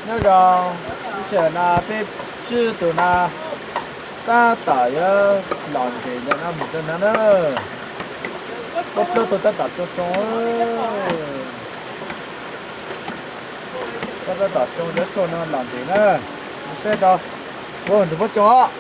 Nyob zoo, ib sij hawm no peb tsib tus no tab tom yuav los ntes ntawm no mus rau no na. Peb plaub tug tab tom tsoo tsoo, tab tom tsoo cov tshuaj no los ntes na. Saib tau, ua nrug pob tsoo os.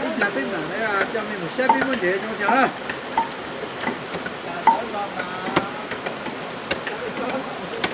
Ib pliag peb mam coj mej mus saib peb muab ntses zoo cas na.